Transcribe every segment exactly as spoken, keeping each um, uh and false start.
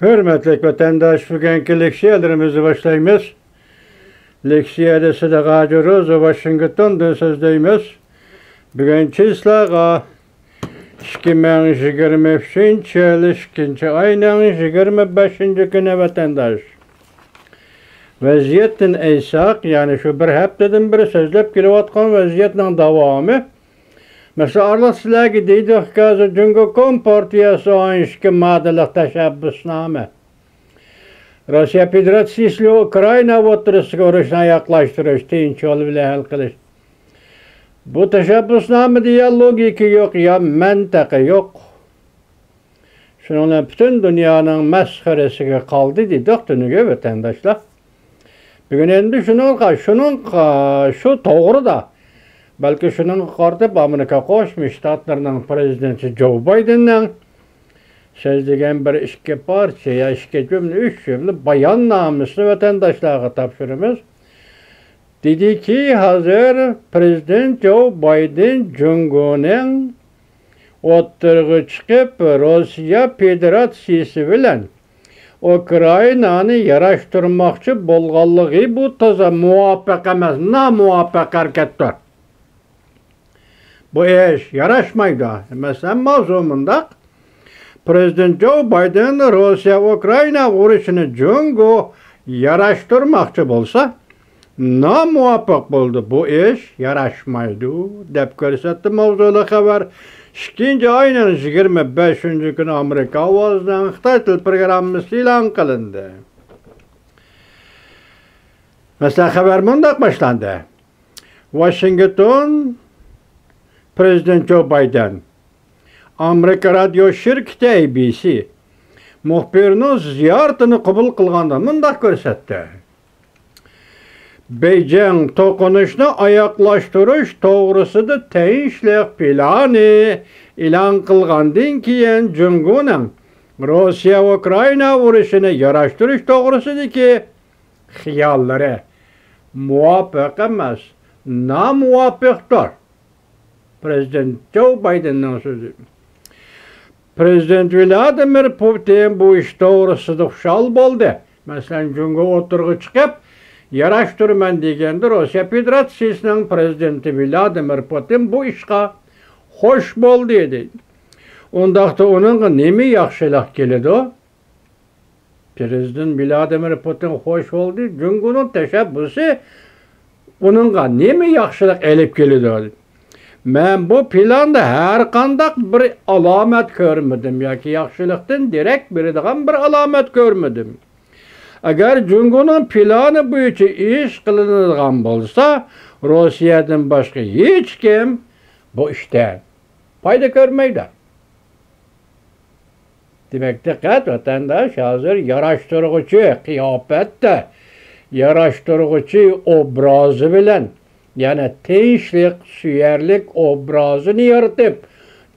ھۆرمەتلىك ۋەتەنداش، بۈگۈنكى لېكسىيەلىرىمىزنى باشلايمىز. لېكسىيەدە سىدىق ھاجى روزى ۋاشىنگتوندىن سۆزلەيمىز. بۈگۈن چىسلاغا ئىككى مىڭ يىگىرمە ئۈچىنچى يىل ئىككىنچى ئاينىڭ يىگىرمە بەشىنچى كۈنى ۋەتەنداش. ۋەزىيەتتىن ئېيتساق، يەنى شۇ بىر ھەپتىدىن بېرى سۆزلەپ كېلىۋاتقان ۋەزىيەتنىڭ داۋامى. مەسىلەن، ئارىلىق سىلەرگە دېدۇق، ھازىر جۇڭگو كومپارتىيەسى ئون ئىككى ماددىلىق تەشەببۇسنامە. روسىيە فېدېراتسىيىسى بىلەن ئۇكرائىنا ئوتتۇرىسىدىكى ئۇرۇشنى ئاياغلاشتۇرۇش، تىنچ يول بىلەن ھەل قىلىش. بۇ تەشەببۇسنامىدە يا لوگىكا يوق، يا مەنتىقى يوق. شۇنىڭ بىلەن پۈتۈن دۇنيانىڭ مەسخىرىسىگە قالدى دېدۇق تۈنۈگۈن ۋەتەنداشلار. بۈگۈن ئەمدى شۇنىڭغا، شۇنىڭغا، شۇ توغرىدا، بەلكى شۇنىڭغا قارىتىپ ئامېرىكا قوشما شتاتلىرىنىڭ پىرېزىدېنتى جو بايدېننىڭ سۆزلىگەن بىر ئىككى پارچە يا ئىككى جۈملە، ئۈچ جۈملە باياننامىسىنى ۋەتەنداشلارغا تاپشۇرىمىز. دېدىكى، ھازىر پىرېزىدېنت جو بايدېن جۇڭگونىڭ ئوتتۇرىغا چىقىپ، روسىيە فېدېراتسىيىسى بىلەن ئۇكرائىنانى ياراشتۇرماقچى بولغانلىقى بۇ تازا مۇۋاپىق ئەمەس، نامۇۋاپىق ھەرىكەتتۇر. بۇ ئىش ياراشمايدۇ. مەسىلەن، ماۋزۇ مۇنداق. پىرېزىدېنت جو بايدېن روسىيە ئۇكرائىنا ئۇرۇشىنى جۇڭگو ياراشتۇرماقچى بولسا، نامۇۋاپىق بولدى، بۇ ئىش ياراشمايدۇ، دەپ كۆرسەتتى ماۋزۇلۇق خەۋەر. ئىككىنچى ئاينىڭ يىگىرمە بەشىنچى كۈنى ئامېرىكا ئاۋازىنىڭ خىتاي تىل پروگراممىسى ئېلان قىلىندى. مەسىلەن، خەۋەر مۇنداق باشلاندى. ۋاشىنگتون، پىرېزىدېنت جو بايدېن ئامېرىكا رادىيو شىركىتى ئەي بى سى مۇخبىرىنىڭ زىيارىتىنى قوبۇل قىلغاندا مۇنداق كۆرسەتتى. بېيجىڭ توقۇنۇشنى ئاياغلاشتۇرۇش توغرىسىدا تىنچلىق پىلانى ئېلان قىلغاندىن كېيىن، جۇڭگونىڭ روسىيە ئۇكرائىنا ئۇرۇشىنى ياراشتۇرۇش توغرىسىدىكى خىياللىرى مۇۋاپىق ئەمەس، نامۇۋاپىقتۇر. پىرېزىدېنت جو بايدېننىڭ سۆزى. پىرېزىدېنت ۋلادىمىر پۇتىن بۇ ئىش توغرىسىدا خۇشال بولدى. مەسىلەن، جۇڭگو ئوتتۇرىغا چىقىپ، ياراشتۇرىمەن دېگەندە، روسىيە فېدېراتسىيىسىنىڭ پىرېزىدېنتى ۋلادىمىر پۇتىن بۇ ئىشقا خوش بولدى، دېدى. ئۇنداقتا ئۇنىڭغا نېمە ياخشىلىق كېلىدۇ؟ پىرېزىدېنت ۋلادىمىر پۇتىن خوش بولدى. جۇڭگونىڭ تەشەببۇسى ئۇنىڭغا نېمە ياخشىلىق ئېلىپ كېلىدۇ؟ مەن بۇ پىلاندا ھەرقانداق بىر ئالامەت كۆرمىدىم ياكى ياخشىلىقتىن دېرەك بېرىدىغان بىر ئالامەت كۆرمىدىم. ئەگەر جۇڭگونىڭ پىلانى بويىچە ئىش قىلىنىدىغان بولسا، روسىيەدىن باشقا ھېچكىم بۇ ئىشتىن پايدا كۆرمەيدۇ. دېمەك، دىققەت، ۋەتەنداش ھازىر ياراشتۇرغۇچى قىياپەتتە، ياراشتۇرغۇچى ئوبرازى بىلەن، يەنى تىنچلىق سۆيەرلىك ئوبرازىنى يارىتىپ،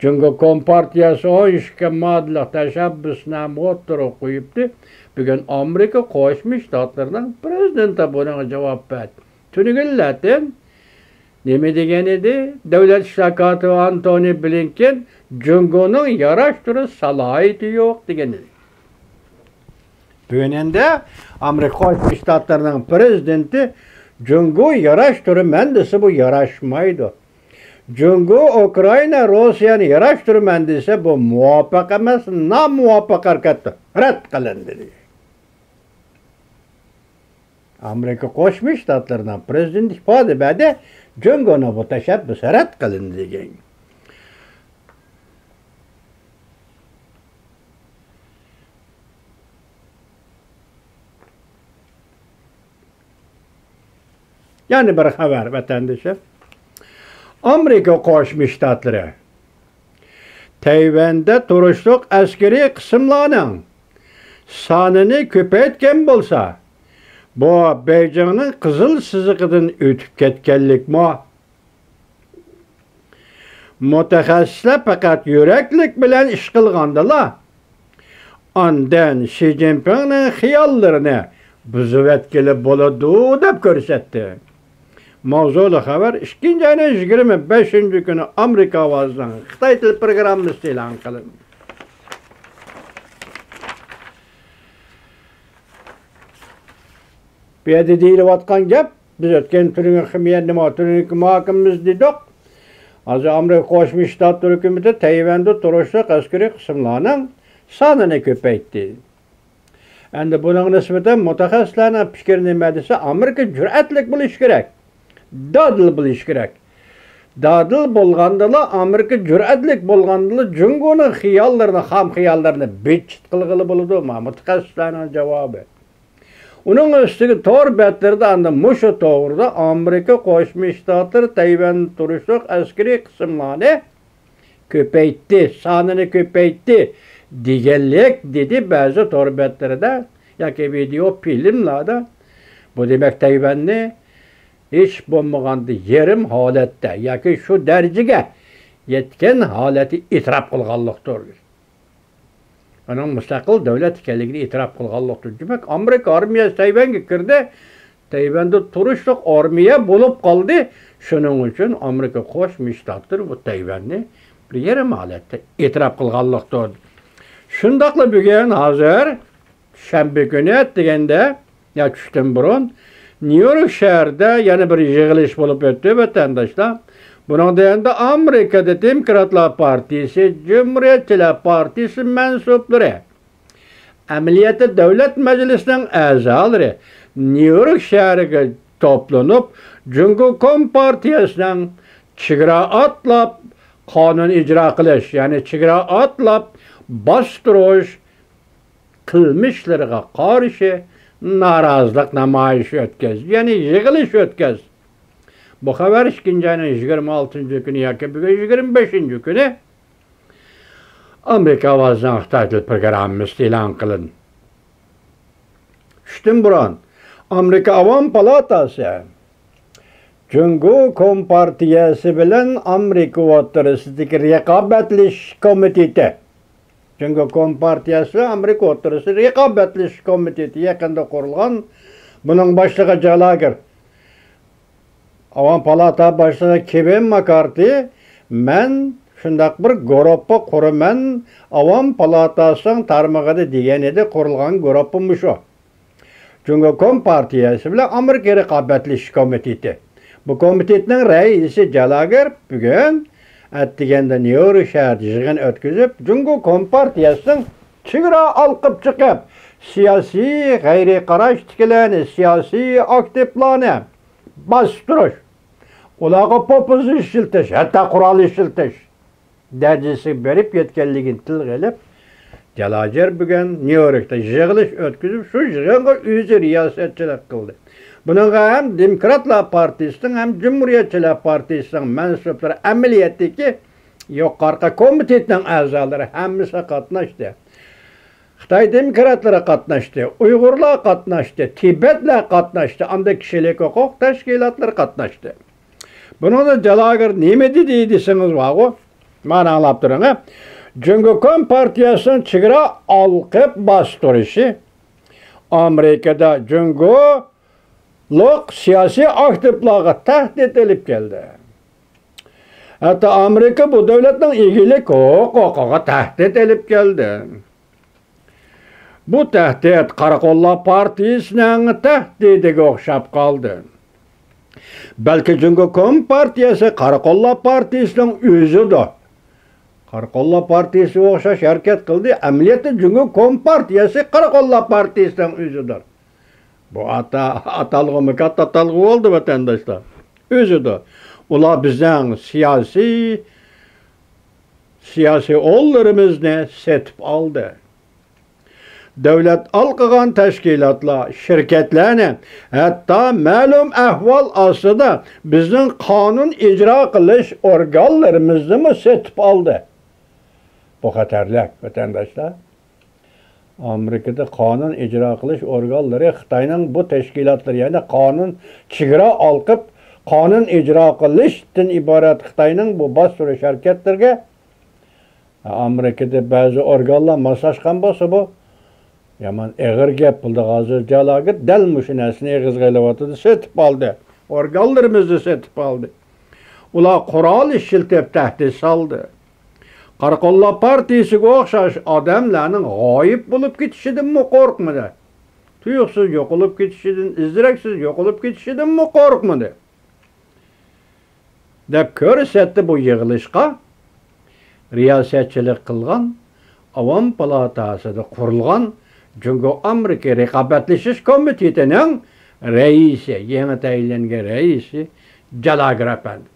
جۇڭگو كومپارتىيەسى ئون ئىككى ماددىلىق تەشەببۇسنامە ئوتتۇرىغا قويۇپتۇ. بۈگۈن ئامېرىكا قوشما شتاتلىرىنىڭ پىرېزىدېنتى بۇنىڭغا جاۋاب بەردى. تۈنۈگۈن لاتىن نېمە دېگەن ئىدى؟ دۆلەت ئىشلار كاتىپى ئانتونى بلىنكېن جۇڭگونىڭ ياراشتۇرۇش سالاھىيىتى يوق دېگەن ئىدى. بۈگۈن ئەمدى ئامېرىكا قوشما شتاتلىرىنىڭ پىرېزىدېنتى جۇڭگو ياراشتۇرىمەن دېسە، بۇ ياراشمايدۇ. جۇڭگو ئۇكرائىنا، روسىيەنى ياراشتۇرىمەن دېسە، بۇ مۇۋاپىق ئەمەس، نامۇۋاپىق ھەرىكەتتۇر. رەت قىلىندى دېگەن. ئامېرىكا قوشما شتاتلىرىنىڭ پىرېزىدېنتى ئىپادە بەردى، جۇڭگونىڭ بۇ تەشەببۇسى رەت قىلىندى دېگەن. يەنە بىر خەۋەر، ۋەتەندىشىم. ئامېرىكا قوشما شتاتلىرى تەيۋەندە تۇرۇشلۇق ئەسكىرىي قىسىملارنىڭ سانىنى كۆپەيتكەن بولسا، بۇ بېيجىڭنىڭ قىزىل سىزىقىدىن ئۆتۈپ كەتكەنلىكمۇ؟ مۇتەخەسسىسلەر پەقەت يۈرەكلىك بىلەن ئىش قىلغاندىلا، ئاندىن شى جىنپىڭنىڭ خىياللىرىنى بۇزۇۋەتكىلى بولىدۇ، دەپ كۆرسەتتى. ماۋزۇلۇق خەۋەر ئىككىنچى ئاينىڭ يىگىرمە بەشىنچى كۈنى ئامېرىكا ئاۋازىنىڭ خىتاي تىل پروگراممىسىدا ئېلان قىلىندى. بۇ يەردە دېيىلىۋاتقان گەپ، بىز ئۆتكەن تۈنۈگۈن خىمىيە نېمە، تۈنۈگۈن كۈنى مۇھاكىمىمىز دېدۇق. ھازىر ئامېرىكا قوشما شتاتلىرى ھۆكۈمىتى تەيۋەندە تۇرۇشلۇق ئەسكىرىي قىسىملارنىڭ سانىنى كۆپەيتتى. ئەمدى بۇنىڭغا نىسبەتەن مۇتەخەسسىسلەرنىڭ پىكرى نېمە دېسە، ئامېرىكا جۈرئەتلىك بولۇشى كېرەك، دادىل بولۇشى كېرەك. دادىل بولغاندىلا، ئامېرىكا جۈرئەتلىك بولغاندىلا، جۇڭگونىڭ خىياللىرىنى، خام خىياللىرىنى بىتچىت قىلغىلى بولىدۇ. مانا مۇتەخەسسىسلەرنىڭ جاۋابى. ئۇنىڭ ئۈستىگە تور بەتلىرىدە ئاندىن مۇشۇ توغرىدا ئامېرىكا قوشما شتاتلىرى تەيۋەندە تۇرۇشلۇق ئەسكىرىي قىسىملارنى كۆپەيتتى، سانىنى كۆپەيتتى دېگەنلىك دېدى بەزى تور بەتلىرىدە ياكى ۋىدېئو فىلىملاردا. بۇ دېمەك، تەيۋەننى ھېچ بولمىغاندا يېرىم ھالەتتە ياكى شۇ دەرىجىگە يەتكەن ھالەتنى ئېتىراپ قىلغانلىقتۇر. ئۇنىڭ مۇستەقىل دۆلەت ئىكەنلىكىنى ئېتىراپ قىلغانلىقتۇر. دېمەك، ئامېرىكا ئارمىيەسى تەيۋەنگە كىردى، تەيۋەندە تۇرۇشلۇق ئارمىيە بولۇپ قالدى. شۇنىڭ ئۈچۈن ئامېرىكا قوشما شتاتلىرى بۇ تەيۋەننى بىر يېرىم ھالەتتە ئېتىراپ قىلغانلىقتۇر. شۇنداقلا بۈگۈن، ھازىر شەنبە كۈنى دېگەندە، يا چۈشتىن بۇرۇن نيۇ يورك شەھىرىدە يەنە بىر يىغىلىش بولۇپ ئۆتتى، ۋەتەنداشلار. بۇنىڭدا ئەمدى ئامېرىكىدا دېموكراتلار پارتىيىسى، جۇمھۇرىيەتچىلەر پارتىيىسى مەنسۇپلىرى، ئەمەلىيەتتە دۆلەت مەجلىسىنىڭ ئەزالىرى نيۇ يورك شەھىرىگە توپلىنىپ، جۇڭگو كومپارتىيەسىنىڭ چېگرا ئاتلاپ قانۇن ئىجرا قىلىش، يەنى چېگرا ئاتلاپ باستۇرۇش قىلمىشلىرىغا قارشى نارازىلىق نامايىشى ئۆتكەزدى، يەنى يىغىلىش ئۆتكەزدى. بۇ خەۋەر ئىككىنچى ئاينىڭ يىگىرمە ئالتىنچى كۈنى ياكى بۈگۈن يىگىرمە بەشىنچى كۈنى ئامېرىكا ئاۋازىنىڭ خىتاي تىل پروگراممىسىدا ئېلان قىلىندى. چۈشتىن بۇرۇن ئامېرىكا ئاۋام پالاتاسى جۇڭگو كومپارتىيەسى بىلەن ئامېرىكا ئوتتۇرىسىدىكى رىقابەتلىشىش كومىتېتى، جۇڭگو كومپارتىيەسى بىلەن ئامېرىكا ئوتتۇرىسىدا رىقابەتلىشىش كومىتېتى يېقىندا قۇرۇلغان. بۇنىڭ باشلىقى جالاگېر، ئاۋام پالاتا باشلىقى كېۋىن ماكارتى، مەن شۇنداق بىر گۇرۇپپا قۇرىمەن، ئاۋام پالاتاسىنىڭ تارمىقىدا دېگەن ئىدى، قۇرۇلغان گۇرۇپپا مۇشۇ. جۇڭگو كومپارتىيەسى بىلەن ئامېرىكا رىقابەتلىشىش كومىتېتى. بۇ كومىتېتنىڭ رەئىسى جالاگېر بۈگۈن ئەتىگەندە نيۇ يورك شەھىرىدە يىغىن ئۆتكۈزۈپ، جۇڭگو كومپارتىيەسىنىڭ چېگرا ئالقىپ چىقىپ، سىياسىي غەيرىي قاراشتىكىلەرنى، سىياسىي ئاكتىپلارنى باستۇرۇش، ئۇلارغا پوپۇزم ئىشلىتىش، ھەتتا قورال ئىشلىتىش دەرىجىسىگە بېرىپ يەتكەنلىكىنى تىلغا ئېلىپ، جالاگېر بۈگۈن نيۇ يوركتا يىغىلىش ئۆتكۈزۈپ، شۇ يىغىنغا ئۆزى رىياسەتچىلىك قىلدى. بۇنىڭغا ھەم دېموكراتلار پارتىيىسىنىڭ، ھەم جۇمھۇرىيەتچىلەر پارتىيىسىنىڭ مەنسۇپلىرى، ئەمەلىيەتتىكى يۇقىرىقى كومىتېتنىڭ ئەزالىرى ھەممىسى قاتناشتى. خىتاي دېموكراتلىرى قاتناشتى، ئۇيغۇرلار قاتناشتى، تىبەتلەر قاتناشتى، ئاندىن كىشىلىك ھوقۇق تەشكىلاتلىرى قاتناشتى. بۇنىڭدا جالاگېر نېمە دېدى دېسىڭىز بارغۇ، مانا ئاڭلاپ تۇرۇڭ، ھە. جۇڭگو كومپارتىيەسىنىڭ چېگرا ئالقىپ باستۇرۇشى ئامېرىكىدا جۇڭگولۇق سىياسىي ئاكتىپلارغا تەھدىت ئېلىپ كەلدى. ھەتتا ئامېرىكا بۇ دۆلەتنىڭ ئىگىلىك ھوقۇقىغا تەھدىت ئېلىپ كەلدى. بۇ تەھدىت قارا قوللار پارتىيىسىنىڭ تەھدىتىگە ئوخشاپ قالدى. بەلكى جۇڭگو كومپارتىيەسى قارا قوللار پارتىيىسىنىڭ ئۆزىدۇر. قارا قوللار پارتىيىسىگە ئوخشاش ھەرىكەت قىلدى. ئەمەلىيەتتە جۇڭگو كومپارتىيەسى قارا قوللار پارتىيىسىنىڭ ئۆزىدۇر. بۇ ئاتا-، ئاتالغۇمۇ كاتتا ئاتالغۇ بولدى، ۋەتەنداشلار. ئۆزىدۇر. ئۇلار بىزنىڭ سىياسىي، سىياسىي ئورۇنلىرىمىزنى سېتىپ ئالدى. دۆلەت ئالقىغان تەشكىلاتلار، شىركەتلەرنى، ھەتتا مەلۇم ئەھۋال ئاستىدا بىزنىڭ قانۇن ئىجرا قىلىش ئورگانلىرىمىزنىمۇ سېتىپ ئالدى. بۇ خەتەرلىك، ۋەتەنداشلار. ئامېرىكىدا قانۇن ئىجرا قىلىش ئورگانلىرى خىتاينىڭ بۇ تەشكىلاتلىرى، يەنى قانۇن، چېگرا ئالقىپ، قانۇن ئىجرا قىلىشتىن ئىبارەت خىتاينىڭ بۇ باستۇرۇش ھەرىكەتلىرىگە ئامېرىكىدا بەزى ئورگانلار ماسلاشقان بولسا، بۇ يامان ئېغىر گەپ بولدى. ھازىر جالاگېر دەل مۇشۇ نەرسىنى ئېغىزغا ئېلىۋاتىدۇ، سېتىپ ئالدى. ئورگانلىرىمىزنى سېتىپ ئالدى. ئۇلار قورال ئىشلىتىپ تەھدىت سالدى. قارا قوللار پارتىيىسىگە ئوخشاش ئادەملەرنىڭ غايىب بولۇپ كېتىشىدىنمۇ قورقمىدى. تۇيۇقسىز يوقىلىپ كېتىشىدىن، ئىز-دېرەكسىز يوقىلىپ كېتىشىدىنمۇ قورقمىدى، دەپ كۆرسەتتى بۇ يىغىلىشقا رىياسەتچىلىك قىلغان، ئاۋام پالاتاسىدا قۇرۇلغان جۇڭگو ئامېرىكا رىقابەتلىشىش كومىتېتىنىڭ رەئىسى، يېڭى تەيىنلەنگەن رەئىسى جالاگېر ئەپەندى.